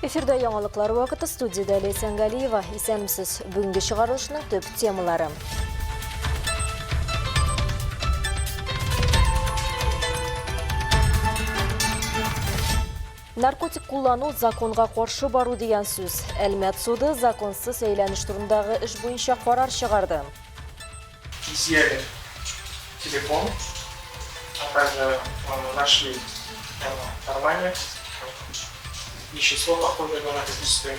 Эфирда яңалыклар вакыты студиядә Ләйсән Галиева. Исәнмесез. Бүгенге чыгарылышның төп темалары. Наркотик куллану законга каршы бару дигән сүз. Әлмәт суды законсыз әйләнеш турындагы эш буенча карар чыгарды. Изъяли телефон, а также нашли в кармане вещество, похожее на наркотическое.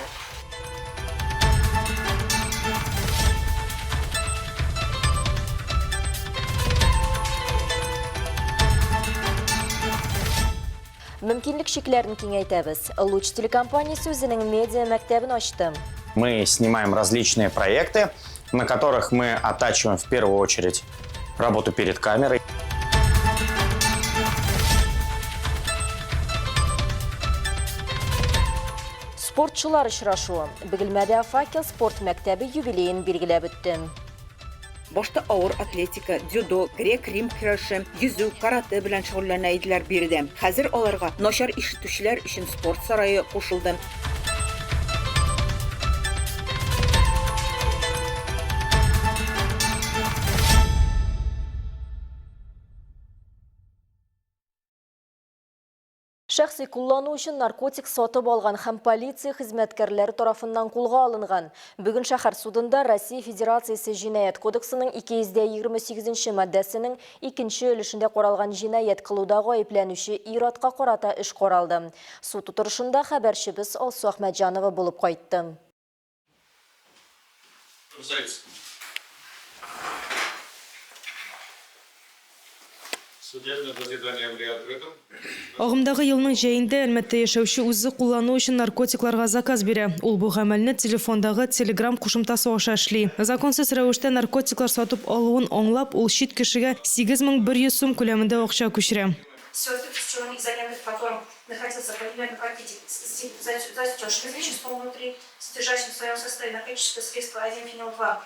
Мөмкинлек чикләрен киңәйтәбез. Луч телекомпаниясе үзенең медиа мәктәбен ачты. Мы снимаем различные проекты, на которых мы оттачиваем в первую очередь работу перед камерой. Спортчылар очрашуы. Бөгелмәдә Факел спорт мәктәбе юбилеен билгеләп үтте. Башта авыр атлетика, дзюдо, грек-рим көрәше, йөзү, каратэ белән шөгыльләнә иделәр биредә. Хәзер аларга начар ишетүчеләр өчен спорт сарае кушылды. Шәхси куллану өчен наркотик сатып алган һәм полиция хезмәткәрләре тарафыннан кулга алынган. Бүген шәһәр судында Россия Федерациясе Җинаять кодексының 228 нче маддәсенең икенче өлешендә каралган җинаять кылуда гаепләнүче ир-атка карата эш каралды. Суд утырышында хәбәрчебез Алсу Әхмәтҗанова булып кайтты. Судебное заседание объявляю открытым. Агымдагы елның җәендә Әлмәттә яшәүче үзе куллану өчен наркотикларга заказ бирә. Ул бу гамәлне телефондагы Telegram кушымтасы аша эшли. Законсыз рәвештә наркотиклар сатып алуын аңлап, ул чит кешегә 8100 сум күләмендә акча күчерә. Сверток с черной изолентой, в котором находился полимерный пакетик с застежкой с веществом внутри, содержащим в своем составе наркотическое средство 1-фенил-2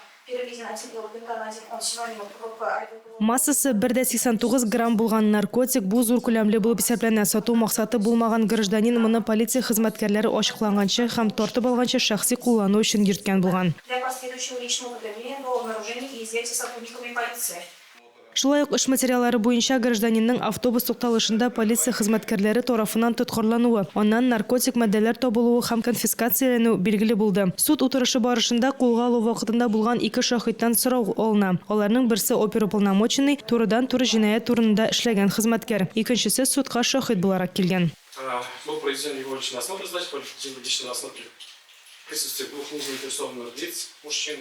Массасы 1,89 грамм булган наркотик бу зур күләмле булып исәпләнә. Сату максаты булмаган гражданин моны полиция хезмәткәрләре ачыкланганчы һәм тартып алганчы шәхси куллану өчен йөрткән булган. Шулай ук эш материаллары буенча гражданинның автобус тукталышында полиция хезмәткәрләре тарафыннан тоткарлануы, аннан наркотик матдәләр табылуы һәм конфискацияләнү билгеле булды. Суд утырышы барышында кулга алу вакытында булган ике шаһиттан сорау алына. Аларның берсе оперуполномоченный, турыдан-туры җинаять урынында эшләгән хезмәткәр, икенчесе судка шаһит буларак килгән. Был проведен его личный осмотр, значит, проведен личный осмотр в присутствии двух незаинтересованных лиц, мужчин.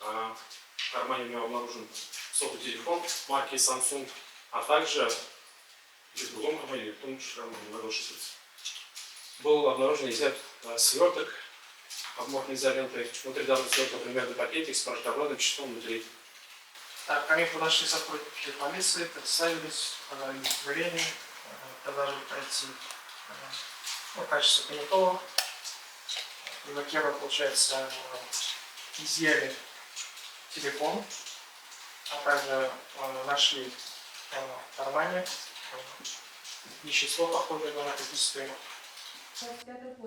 В кармане у него обнаружен сотовый телефон марки Samsung, а также в другом кармане был обнаружен и изъят сверток, обмотанный изолентой. Внутри данного свертка примерно пакетик с порошкообразным веществом внутри. Так, ко мне подошли сотрудники полиции, представились, показали удостоверение, предложили пройти ну, в качестве понятого. И, во-первых, получается, изъяли телефон, а также нашли в кармане вещество, похожее на наркотическое.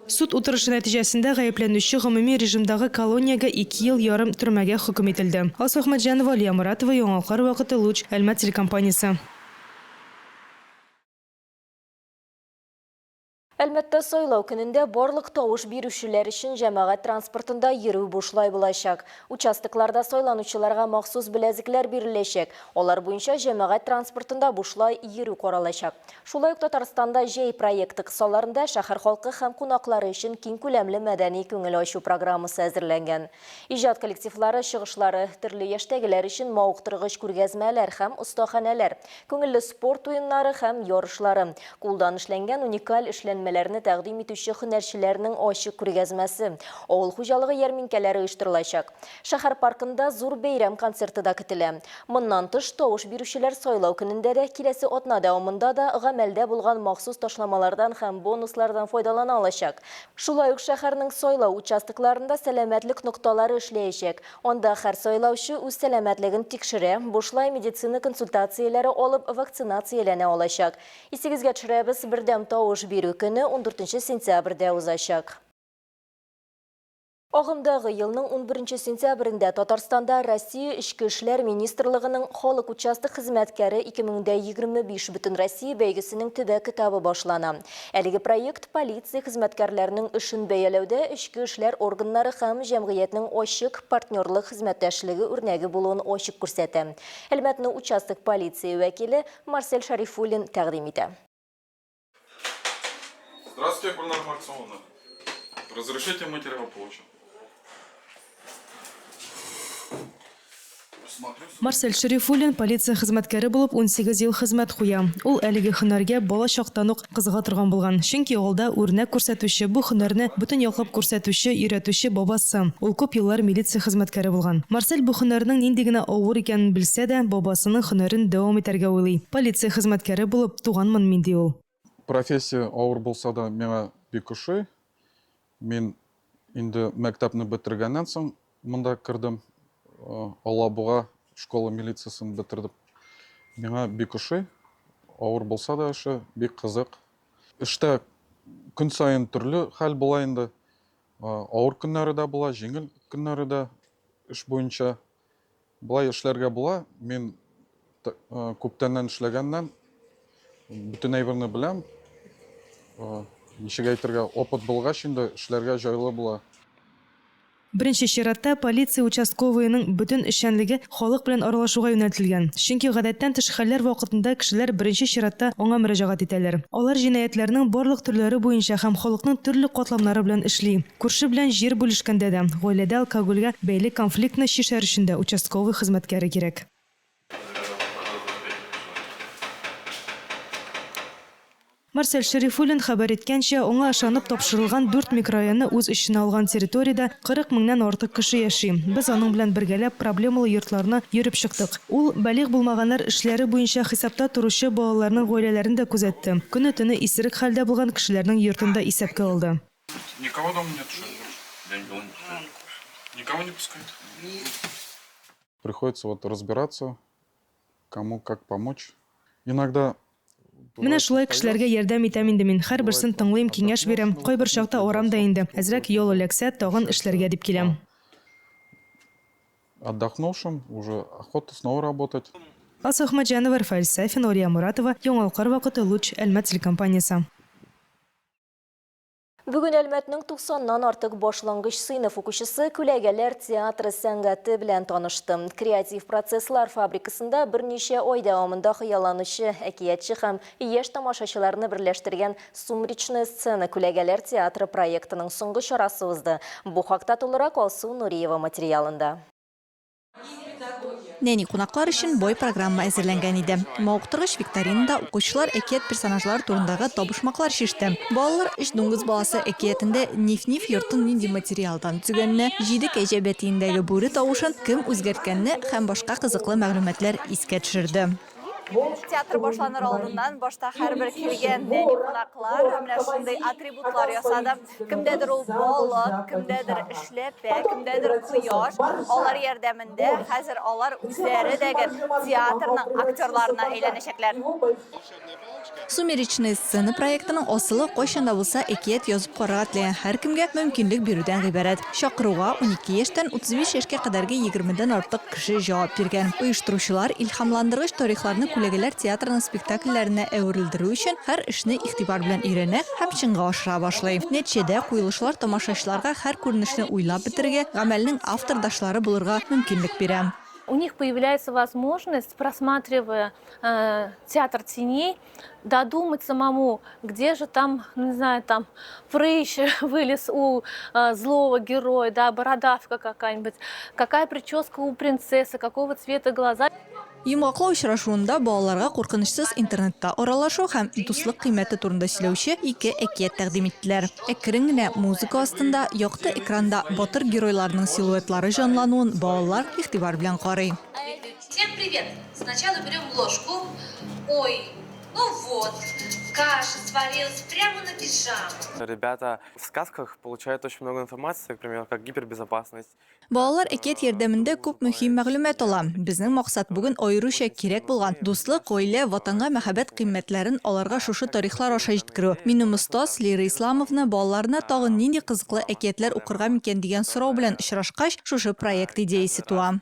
Суд утырышы нәтиҗәсендә гаепләнүче гомуми режимдагы колониягә ике ел ярым төрмәгә хөкем ителде. Алсу Әхмәтҗанова, Алия Моратова, Яңалыклар вакыты, Луч, Әлмәт телекомпаниясе. Әлмәттә сайлау көнендә барлык тавыш бирүчеләр өчен җәмәгать транспортында йөрү бушлай булачак. Участокларда сайланучыларга махсус беләзекләр биреләчәк. Алар буенча җәмәгать транспортында бушлай йөрү каралачак. Шулай ук Татарстанда җәй проекты кысаларында шәһәр халкы һәм кунаклары өчен киңкүләмле мәдәни күңел ачу программасы әзерләнгән. Иҗат коллективлары чыгышлары, төрле яшьтәгеләр өчен мавыктыргыч күргәзмәләр һәм остаханәләр, күңелле спорт уеннары һәм ярышлары, кулдан эшләнгән уникаль эшләнмәләрне тәкъдим итүче һөнәрчеләрнең ачык күргәзмәсе, авыл хуҗалыгы ярминкәләре оештырылачак. Шәһәр паркында зур бәйрәм концерты да көтелә. Моннан тыш, тавыш бирүчеләр сайлау көнендә дә, киләсе атна дәвамында да гамәлдә булган махсус ташламалардан һәм бонуслардан файдалана алачак. Шулай ук шәһәрнең сайлау участокларында сәламәтлек нокталары эшләячәк. Анда һәр сайлаучы үз сәламәтлеген тикшерә, бушлай медицина консультацияләре алып, вакцинацияләнә алачак. Исегезгә төшерәбез, бердәм тавыш бирү көне ундүртенче сентябрьдә узачак. Агымдагы елның 11 сентябрендә Татарстанда Россия Эчке эшләр министрлыгының Халык участок хезмәткәре 2025 Бөтенроссия бәйгесенең төбәк этабы башлана. Әлеге проект полиция хезмәткәрләренең эшен бәяләүдә эчке эшләр органнары һәм җәмгыятьнең ачык партнерлык хезмәттәшлеге үрнәге булуын ачык күрсәтә. Әлмәтне участок полиция вәкиле Марсель Шәрифуллин тәкъдим итә. Здравствуйте, Гульнара Максимовна. Разрешите материал получим? Марсель Шәрифуллин полиция хезмәткәре булып 18 ел хезмәт куя. Ул әлеге һөнәргә бала чактан ук кызыга торган булган. Чөнки алда үрнәк күрсәтүче, бу һөнәрне бөтен яклап күрсәтүче, өйрәтүче бабасы. Ул күп еллар милиция хезмәткәре булган. Марсель бу һөнәрнең нинди генә авыр икәнен белсә дә, бабасының һөнәрен дәвам итәргә уйлый. Полиция хезмәткәре булып туганмын мин, ди ул. Профессия авыр булса да, миңа бик ошый. Мин инде мәктәпне бетергәннән соң монда кердем. Алабуга школа милициясен бетердем. Миңа бик ошый. Авыр булса да эше, бик кызык. Эштә көн саен төрле хәл була инде. Авыр көннәре дә була, җиңел көннәре дә эш буенча. Болай эшләргә була. Мин күптәннән эшләгәннән бөтен әйберне беләм. Ничек әйтергә, опыт булгач инде эшләргә җайлы була. Беренче чиратта, полиция участковыеның бөтен эшчәнлеге халык белән аралашуга юнәлтелгән. Чөнки гадәттән тыш хәлләр вакытында кешеләр беренче чиратта аңа мөрәҗәгать итәләр. Алар җинаятьләрнең барлык төрләре буенча һәм халыкның төрле катламнары белән эшли. Күрше белән җир бүлешкәндә дә, гаиләдә алкогольгә бәйле конфликтны чишәр өчен дә участковый хезмәткәре кирәк. Марсель Шәрифуллин хәбәр иткәнчә, аңа ышанып тапшырылган дүрт микрорайонны үз эченә алган территориядә 40 меңнән артык кеше яши. Без аның белән бергәләп проблемалы йортларны йөреп чыктык. Ул балигъ булмаганнар эшләре буенча хисапта торучы балаларның гаиләләрен дә күзәтте, көне-төне исерек хәлдә булган кешеләрнең йортын да исәпкә алды. Никого дома нет, что ли? Я никого не пускаю. Никого не пускают? Нет. Приходится вот разбираться, кому как помочь. Иногда Менә шулай кешеләргә ярдәм итәм инде мин. Һәрберсен тыңлыйм, киңәш бирәм. Кайбер чакта арам да инде. Әзрәк ял эләксә, тагын эшләргә дип киләм. Отдохнувшим уже охота снова работать. Алсу Әхмәтҗанова, Рафаэль Сафин, Алия Моратова, Яңалкар вакыты, Луч, Әлмәт телекомпаниясе. Бүген Әлмәтнең 90-нан артык башлангыч сыйныф укучысы Күләгәләр театры сәнгате белән танышты. Креатив процесслар фабрикасында берничә ай дәвамында хыялланучы, әкиятче һәм яшь тамашачыларны берләштергән Сумречная сцена Күләгәләр театры проектының соңгы чарасы узды. Бу хакта тулырак Алсу Нуриева материалында. Нәни кунаклар өчен бай программа әзерләнгән иде. Мавыктыргыч викторинада укучылар әкият персонажлары турындагы табышмаклар чиште. Балалар Өч дуңгыз баласы әкиятендә Ниф-Ниф йортын нинди материалдан төзегәнне, Җиде кәҗә бәтиендәге бүре тавышын кем үзгәрткәнне һәм башка кызыклы мәгълүматлар искә төшерде. Театр башланыр алдыннан башта һәрбер килгән нәни кунаклар менә шундый атрибутлар ясады. Кемдәдер ул балык, кемдәдер эшләпә, кемдәдер кояш. Алар ярдәмендә хәзер алар үзләре дә театрның актерларына әйләнәчәкләр. Сумеречные сцены проектының асылы кайчан да булса әкият язып карарга теләгән һәркемгә мөмкинлек бирүдән гыйбарәт. Чакыруга 12 яшьтән 35 яшькә кадәрге егермедән артык кеше җавап биргән. Оештыручылар илһамландыргыч тарихларны күләгәләр театрының спектакльләренә әверелдерү өчен һәр эшне игътибар белән өйрәнә һәм чынга ашыра башлый. Нәтиҗәдә, куелышлар тамашачыларга һәр күренешне уйлап бетерергә, гамәлнең автордашлары булырга мөмкинлек бирә. У них появляется возможность, просматривая театр теней, додумать самому, где же там, ну, не знаю, там прыщ вылез у злого героя, да, бородавка какая-нибудь, какая прическа у принцессы, какого цвета глаза. Йомгаклау очрашуында балаларга куркынычсыз интернетта аралашу һәм дуслык кыйммәте турында сөйләүче ике әкият тәкъдим иттеләр. Әкрен генә музыка астында якты экранда батыр геройларның силуэтлары җанлануын балалар игътибар белән карый. Всем привет! Сначала берем ложку. Ой. Ну вот, каша сварилась прямо на пижаму. Ребята в сказках получают очень много информации, к примеру, как гипербезопасность. Балалар әкият ярдәмендә күп мөһим мәгълүмат ала. Безнең максат бүген аеруча кирәк булган дуслык, гаилә, Ватанга мәхәббәт кыйммәтләрен аларга шушы тарихлар аша җиткерү. Минем остаз Лира Исламовна балаларына тагын нинди кызыклы әкиятләр укырга микән дигән сорау белән очрашкач, шушы проект идеясе туа.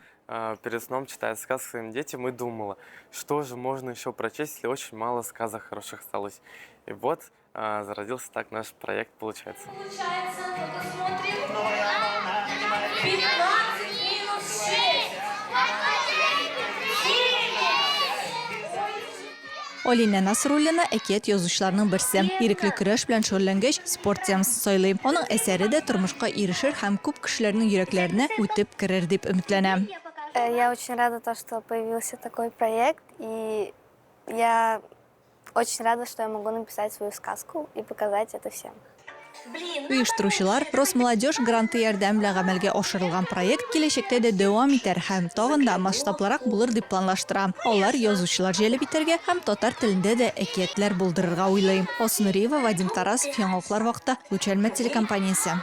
Перед сном читая сказки своим детям и думала, что же можно еще прочесть, если очень мало сказок хороших осталось. И вот зародился так наш проект, получается. Получается, ну-ка смотрим. 15 минус 6. Алинә Насруллина әкият язучыларның берсе. Ирекле көрәш белән шөгыльләнгәч, спорт темасын сайлый. Аның әсәре дә тормышка ирешер һәм күп кешеләрнең йөрәкләренә үтеп керер дип өметләнә. Я очень рада то, что появился такой проект, и я очень рада, что я могу написать свою сказку и показать это всем. Оештыручылар Росмолодежь гранты ярдәме белән гамәлгә ашырылган проект киләчәктә дә дәвам итәр һәм тагын да масштаблырак булыр дип планлаштыра. Алар язучылар җәлеп итәргә һәм татар телендә дә әкиятләр булдырырга уйлый. Алсу Нуриева, Вадим Тарасов, Яңалыклар вакыты, Луч Әлмәт телекомпаниясе.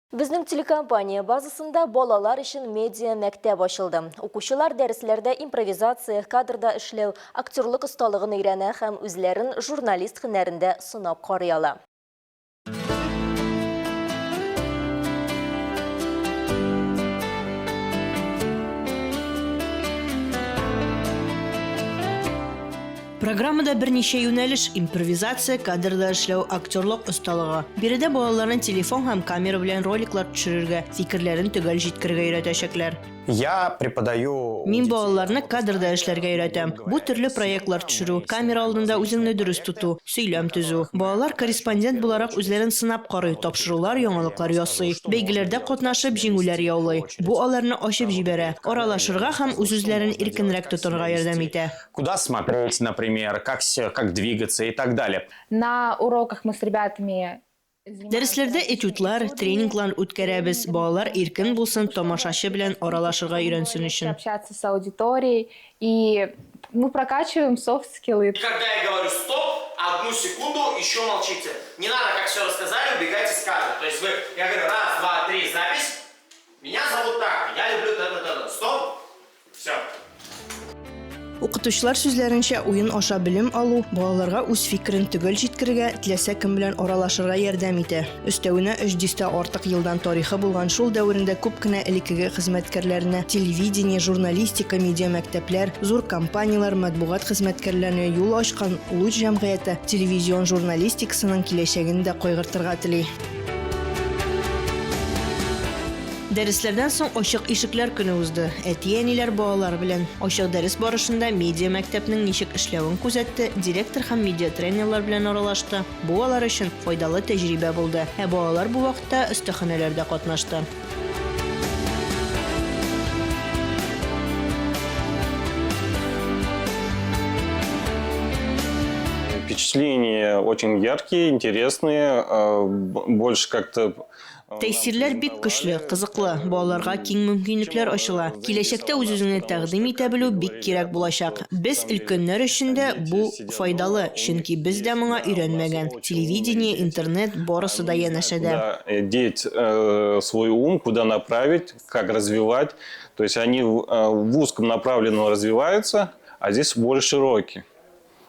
Безнең телекомпания базасында балалар өчен медиа мәктәп ачылды. Укучылар дәресләрдә импровизация, кадрда эшләү, актерлык осталыгын өйрәнә һәм үзләрен журналист һөнәрендә сынап карый ала. Программада берничә юнәлеш, импровизация, кадрда эшләү, актерлык осталыгы. Биредә балаларны телефон һәм камера белән роликлар төшерергә, фикерләрен төгәл җиткерергә өйрәтәчәкләр. Я преподаю Мин балаларны кадрда эшләргә өйрәтәм. Бу төрле проектлар төшерү, камера алдында үзеңне дөрес тоту, сөйләм төзү. Балалар корреспондент буларак үзләрен сынап карый, тапшырулар, яңалыклар ясый, бәйгеләрдә катнашып, җиңүләр яулый. Бу аларны ачып җибәрә, аралашырга һәм үз-үзләрен иркенрәк тотарга ярдәм итә. Куда смотреть, например, как, как двигаться и так далее. На уроках мы с ребятами Дәресләрдә этюдлар, тренинглар үткәрәбез, балалар иркен булсын, тамашачы белән аралашырга өйрәнсен өчен. Общаться с аудиторией, и мы прокачиваем софт-скиллы. Когда я говорю стоп, одну секунду еще молчите. Не надо, как все рассказали, убегайте с кадра. То есть вы, я говорю, раз, два, три, запись. Меня зовут так, я люблю та-та-та. Стоп, все. Укытучылар сүзләренчә, уен аша белем алу балаларга үз фикерен төгәл җиткерергә, теләсә кем белән аралашырга ярдәм итә. Өстәвенә, өч дистә артык елдан тарихы булган шул дәверендә күп кенә элеккеге хезмәткәрләренә телевидение, журналистика, медиамәктәпләр, зур компанияләр, матбугат хезмәткәрләренә юл ачкан Луч җәмгыяте телевизион журналистикасының киләчәген дә кайгыртырга тели. Дәресләрдән соң ачык ишекләр көне узды. Әти-әниләр балалары белән ачык дәрес барышында медиа мәктәпнең ничек эшләвен күзәтте, директор һәм медиатренерлар белән аралашты. Бу алар өчен файдалы тәҗрибә булды. Ә балалар бу вакытта остаханәләрдә катнашты. Впечатления очень яркие, интересные, больше как-то Тәэсирләр бик көчле, кызыклы, балаларга киң мөмкинлекләр ачыла. Киләчәктә үз-үзеңне тәкъдим итә белү бик кирәк булачак. Без, өлкәннәр өчен дә бу файдалы, чөнки без дә моңа өйрәнмәгән. Телевидение, интернет, барысы да янәшәдә. Куда деть свой ум, куда направить, как развивать. То есть они в узком направленном развиваются, а здесь более широкие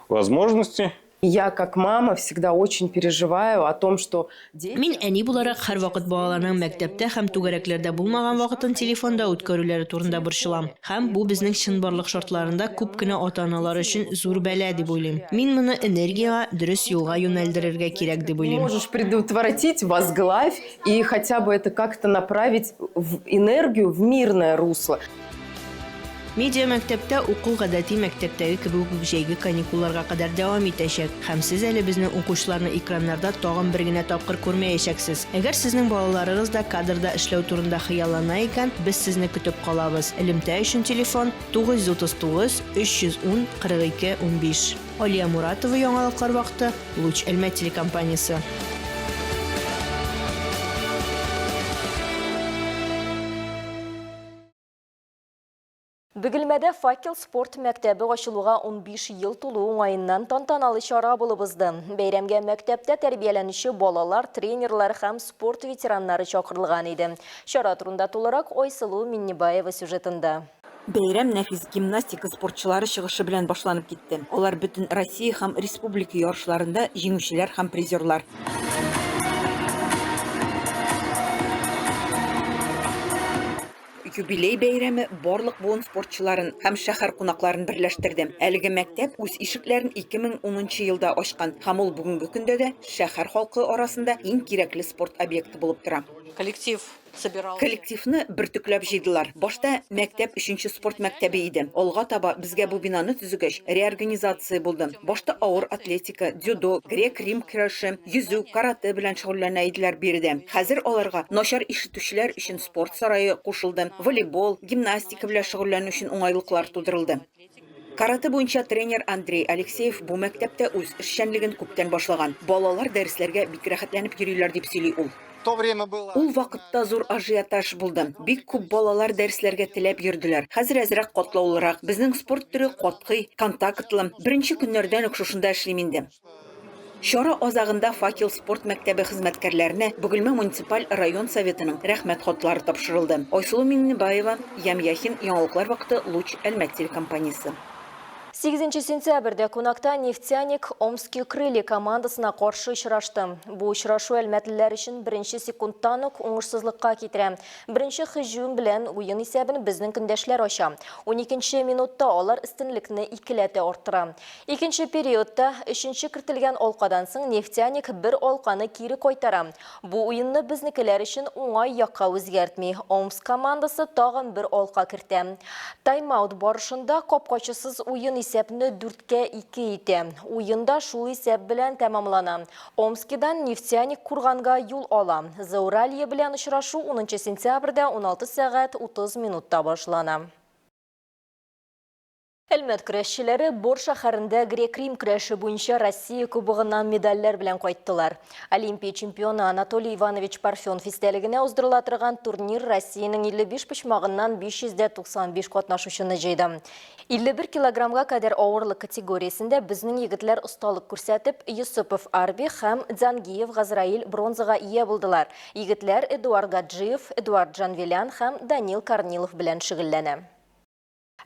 возможности. Я, как мама, всегда очень переживаю о том, что дети... Мин әни буларак һәрвакыт балаларның мәктәптә һәм түгәрәкләрдә булмаган вакытын телефонда үткәрүләре турында борчылам. Һәм бу безнең чынбарлык шартларында күп кенә ата-аналар өчен зур бәла дип уйлыйм. Мин моны энергиягә, дөрес юлга юнәлдерергә кирәк дип уйлыйм. Можешь предотвратить, возглавь и хотя бы это как-то направить в энергию, в мирное русло. Медиа мәктәптә уку гадәти мәктәптәге кебек үк җәйге каникулларга кадәр дәвам итәчәк, һәм сез әле безнең укучыларны экраннарда тагын бер генә тапкыр күрмәячәксез. Әгәр сезнең балаларыгыз да кадрда эшләү турында хыяллана икән, без сезне көтеп калабыз. Элемтә өчен телефон, 939 310 42 15. Алия Муратова, Яңалыклар вакыты, Луч Әлмәт телекомпаниясе. Бөгелмәдә Факел спорт мәктәбе ачылуга 15 ел тулу уңаеннан тантаналы чара булып узды. Бәйрәмгә мәктәптә тәрбияләнүче балалар, тренерлар һәм спорт ветераннары чакырылган иде. Чара турында тулырак Айсылу Миннебаева сюжетында. Бәйрәм нәфис гимнастика спортчылары чыгышы белән башланып китте. Алар бөтен Россия һәм республика ярышларында җиңүчеләр һәм призерлар. Юбилей бәйрәме барлык буын спортчыларын һәм шәһәр кунакларын берләштерде. Әлеге мәктәп үз ишекләрен 2010 елда ачкан һәм ул бүгенге көндә дә шәһәр халкы арасында иң кирәкле спорт объекты булып тора. Коллектив собирался. Коллективны бөртекләп җыйдылар. Башта мәктәп өченче спорт мәктәбе иде. Алга таба безгә бу бинаны төзегәч, реорганизация булды. Башта авыр атлетика, дзюдо, грек-рим көрәше, йөзү, каратэ белән шөгыльләнә иделәр биредә. Хәзер аларга начар ишетүчеләр өчен спорт сарае кушылды, волейбол, гимнастика белән шөгыльләнү өчен уңайлыклар тудырылды. Каратэ буенча тренер Андрей Алексеев бу мәктәптә үз эшчәнлеген күптән башлаган. Балалар дәресләргә бик рәхәтләнеп йөриләр, дип сөйли ул. Ул вакытта зур ажиотаж булды. Бик күп балалар дәресләргә теләп йөрделәр. Хәзер әзрәк катлаулырак. Безнең спорт төре катгый, контактлы. Беренче көннәрдән үк шушында эшлим инде. Чара азагында Факел спорт мәктәбе хезмәткәрләренә Бөгелмә муниципаль район Советының Рәхмәт хатлары тапшырылды. Айсылу Миңнебаева, Ям Яхин, Яңалыклар вакыты, Луч, Әлмәт телекомпаниясе. Сигезенче сентябрьдә кунакта Нефтяник Омские крылья командасына каршы очрашты. Бу очрашу әлмәтлеләр өчен беренче секундтан ук уңышсызлыкка китерә. Беренче һөҗүм белән уен исәбен безнең көндәшләр ача. Уникенче минутта алар өстенлекне икеләтә арттыра. Икенче периодта өченче кертелгән алкадан соң Нефтяник бер алканы кире кайтара. Бу уенны безнекеләр өчен уңай якка үзгәртми. Омск командасы тагын бер алка кертә. Тайм-аут барышында капкачысыз уен исәпне дүрткә ике итә. Уен да шул исәп белән тәмамлана. Омскидан Нефтяник Курганга юл ала. Зауралье белән очрашу унынчы сентябрьдә 16 сәгать 30 минутта башлана. Әлмәт көрәшчеләре Бор шәһәрендә грек-рим көрәше буенча Россия кубогыннан медальләр белән кайттылар. Олимпия чемпионы Анатолий Иванович Парфенов истәлегенә уздырыла торган турнир Россиянең 55 почмагыннан 595 катнашучыны җыйды. 51 килограммга кадәр авырлык категориясендә безнең егетләр осталык күрсәтеп, Йосыпов Арби һәм Дзангиев Газраил бронзага ия булдылар. Егетләр Эдуард Гаджиев, Эдуард Джанвелян һәм Данил Корнилов белән шөгыльләнә.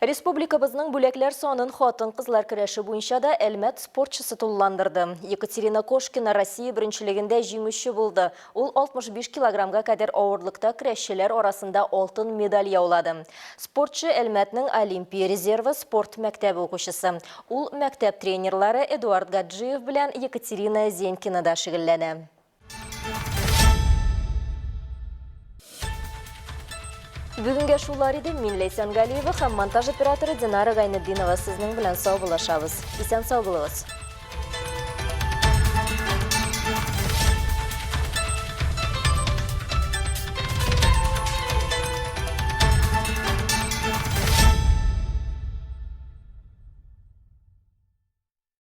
Республикабызның бүләкләр санын хатын-кызлар көрәше буенча да Әлмәт спортчысы тулыландырды. Екатерина Кошкина Россия беренчелегендә җиңүче булды. Ул 65 килограммга кадәр авырлыкта көрәшчеләр арасында алтын медаль яулады. Спортчы Әлмәтнең Олимпия резервы спорт мәктәбе укучысы. Ул мәктәп тренерлары Эдуард Гаджиев белән Екатерина Зенькинада шөгыльләнә. Бүгенгә шулар иде. Мин Ләйсән Галиева һәм монтаж операторы Динара Гайнетдинова сезнең белән саубуллашабыз. Исән сау булыгыз.